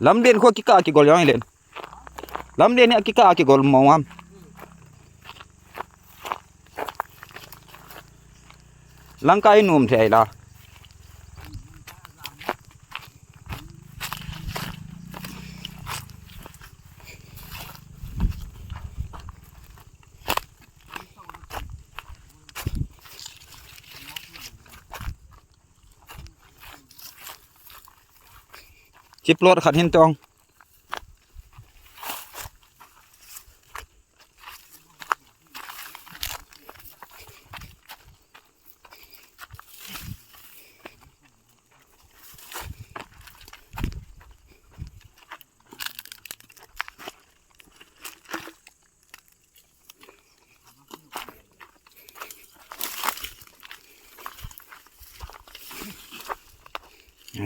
Lam len khuwa ki ka ki gol yang len. Lam len ki ka ki gol mo ngam. Langkai nuam thei la. Chip lot khat hin tong.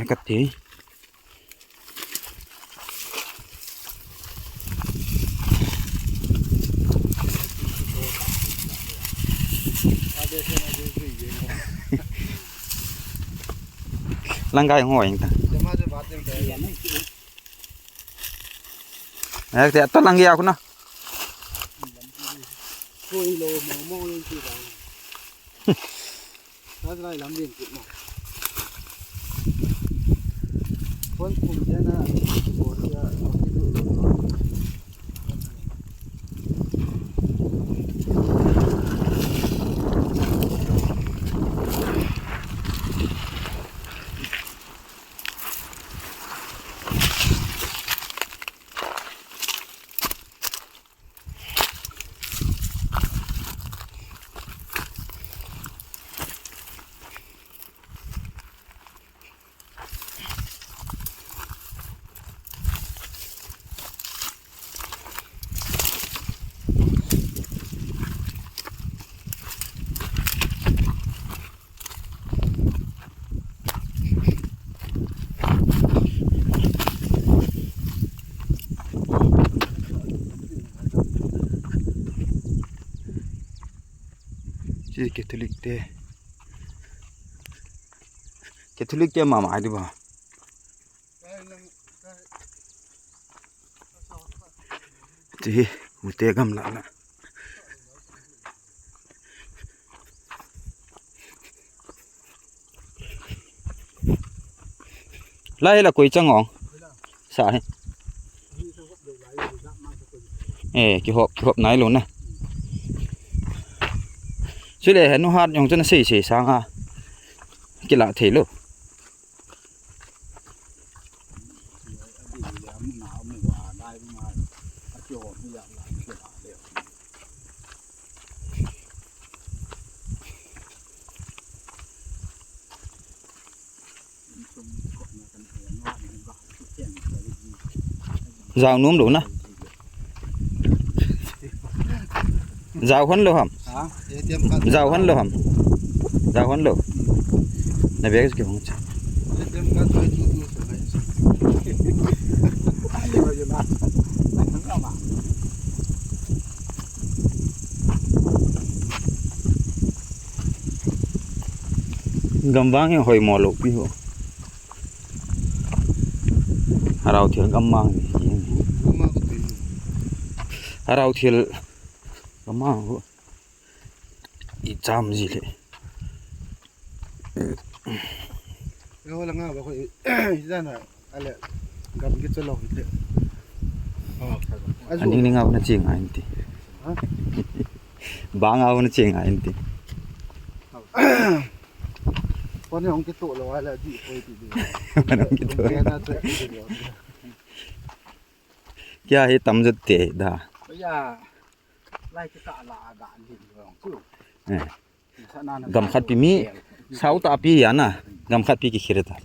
Cách thì Langgai ngồi ta. Eh, te to langgi aku na. Chi Catholic te Catholic te ma ma đi ba. Chi ute gam la na. Lai là quỳ chân ngọn. Sợ hay. Ê, cái hộp này luôn nè. Chứ để nó hát nhong cho nó xì xì sang ha. Cái lạ thế luôn. Rào núm đủ nè. Rào huấn luôn hả? Rào huấn luôn hả? Rào huấn luôn. Này bé cái kiểu không chứ. Gambang yang hoi mò lộ pi ho. Rau thiel gambang rau thiel gambang ho. I cham gì le. Yo la nga ba ko izana ale gam ki chalo te. Aning ning au na ching ai ti. Bang au na ching ai ti. Con này ông cái tổ là là gì thôi thì Manong ki to. Kya hi tam jat te da. Bây giờ lai cái tạ là đạn gì rồi chứ. Gam khat pi mi sau ta pi ya na gam khat pi ki khire ta.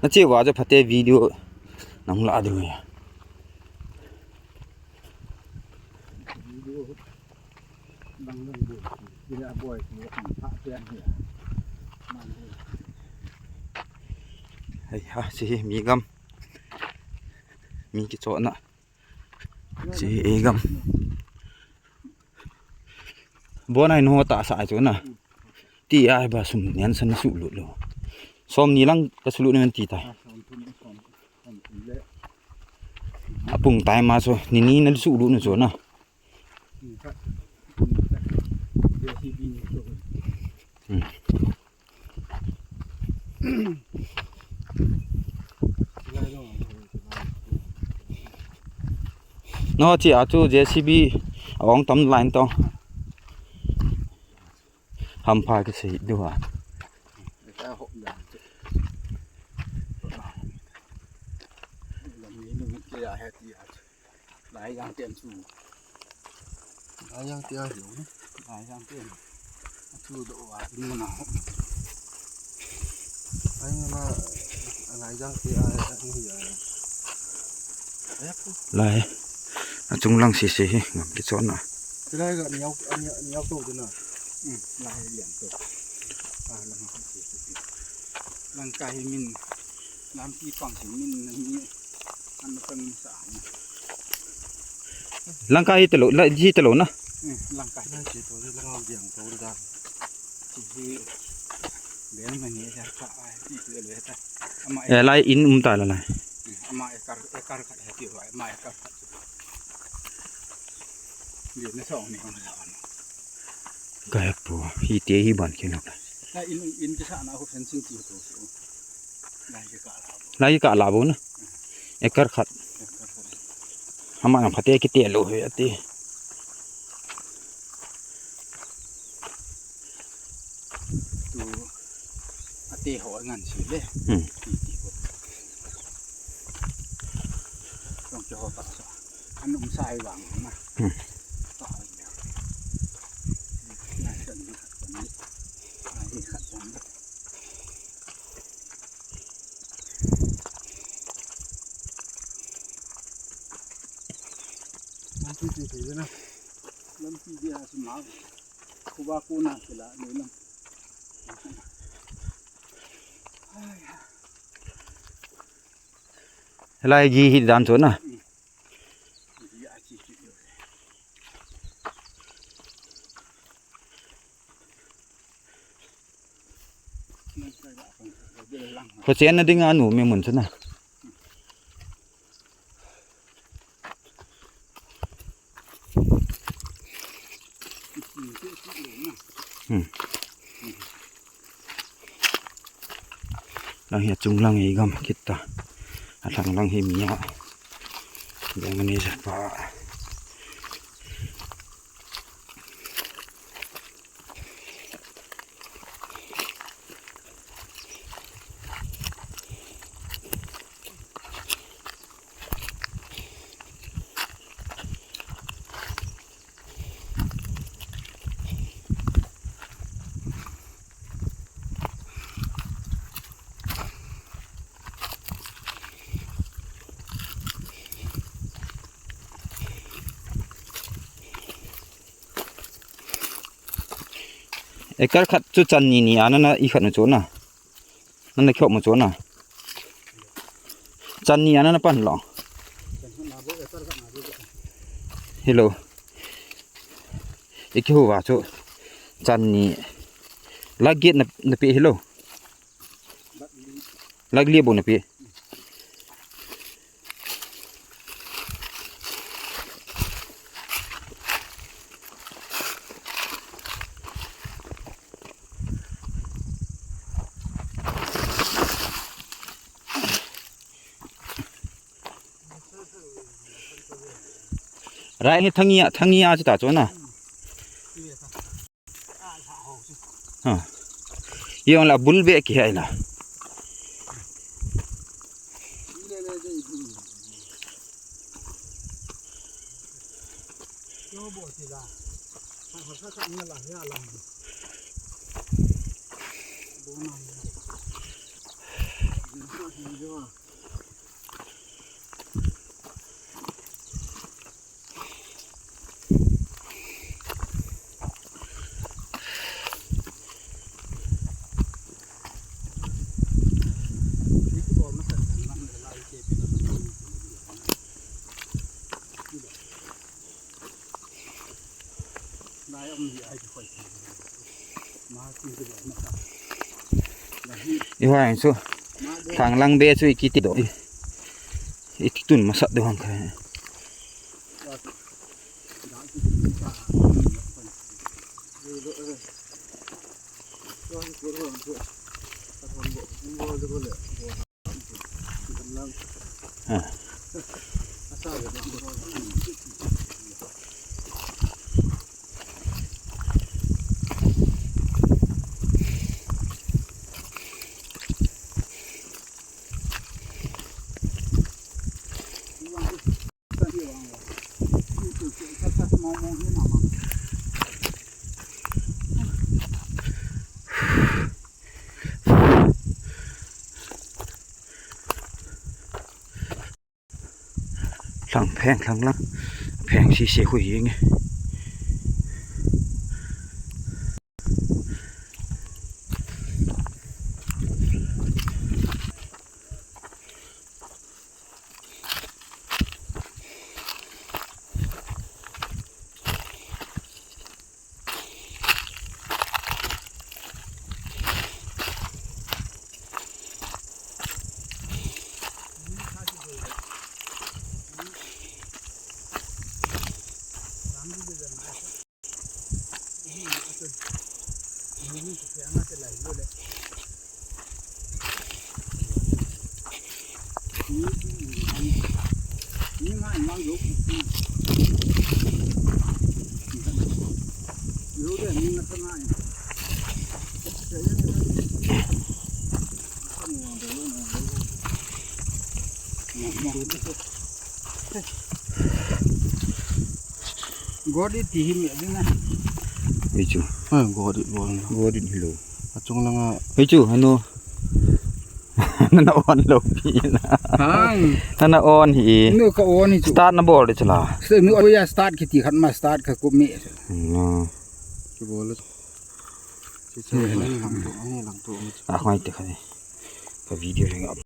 Na chi wa ja phate video nang la du ya. Hay ha chi mi gam mi ki cho na chi e gam. Buan ai no ta sa ai chu na ti ai ba sum nian san su lu lo som ni lang ka sulu ni ti ta a pung tai ma chu ni ni na su lu na chu na. No chi a chu JCB ong tam line to ham pha cái gì đâu à Lai a chung lang si si hi ngam ki chuan a. Langka hi telo la hi telo na. E lai in um ta la lai. Ka pu hi te hi ban khi lok lai ka la bo na ekar khat ama ngam khate ki te lo he ate tu ate ho ngan si le ti ti ko tong cho ho ta sa an um sai wang ma ta na san ni khat ni ai khat ni. Lai gi hi dan chu na. Kho chen na ding a nu me mun chu na. Lang hi chung lang hi gam kita a thlang lang hi mi a beng ani zat pa. Ekar khat chu chan ni ni ana na i khat na chu na na na khok ma chu na chan ni ana na pan lo hello ikhi hu wa chu chan ni la gate na na pe hello lag li bo na pe. Rai hi thangia thangia chu ta chu na ha yong la bul be ki hai la. I hoang chu thlang lang be chu i ki ti do i tun masak deuh ang kha. Thlang pheng thlang lang pheng si se hui hi nge. Hei chu hei chu hanu nana on lo pi na nana on hi start na bol de chala a khwai te khai ka video ring up.